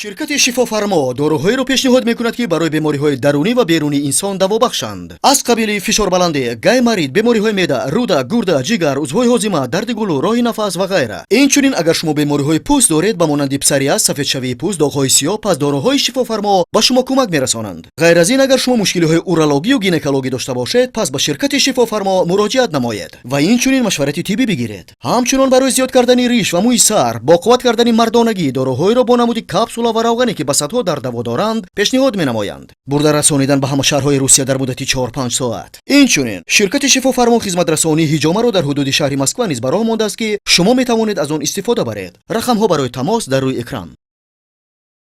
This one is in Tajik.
Ширкати «Шифофармо» доруҳоеро пешниҳод мекунад, ки барои бемориҳои дарунӣ ва берунии инсон даво бахшанд, аз қабили фишорбаландӣ, гайморит, бемориҳои меъда, рӯда, гурда, ҷигар, узвҳои ҳозима, дарди гулӯ, роҳи нафас ва ғайра. Инчунин, агар шумо бемориҳои пӯст доред, ба монанди псориаз, сафедшавии пӯст, доғҳои сиёҳ, пас доруҳои «Шифофармо» ба шумо кӯмак мерасонанд. Ғайр аз ин, агар шумо мушкилиҳои урологию гинекологӣ дошта бошед, пас ба ширкати «Шифофармо» муроҷиат намоед ва инчунин машварати тиббӣ бигиред. Ҳамчунон барои зиёд кардани риш ва мӯи сар, бо қувват кардани мардонагӣ доруҳоеро бо намуди капсула ва равғане, ки ба садҳо дард даво доранд, пешниҳод менамоянд. Бурда расонидан ба ҳама шаҳрҳои Русия дар муддати 4-5 соат. Инчунин ширкати «Шифофармо» хизматрасонии ҳиҷомаро дар ҳудуди шаҳри Москва низ ба роҳ мондааст, ки шумо метавонед аз он истифода баред. Рақамҳо барои тамос дар рӯи экран.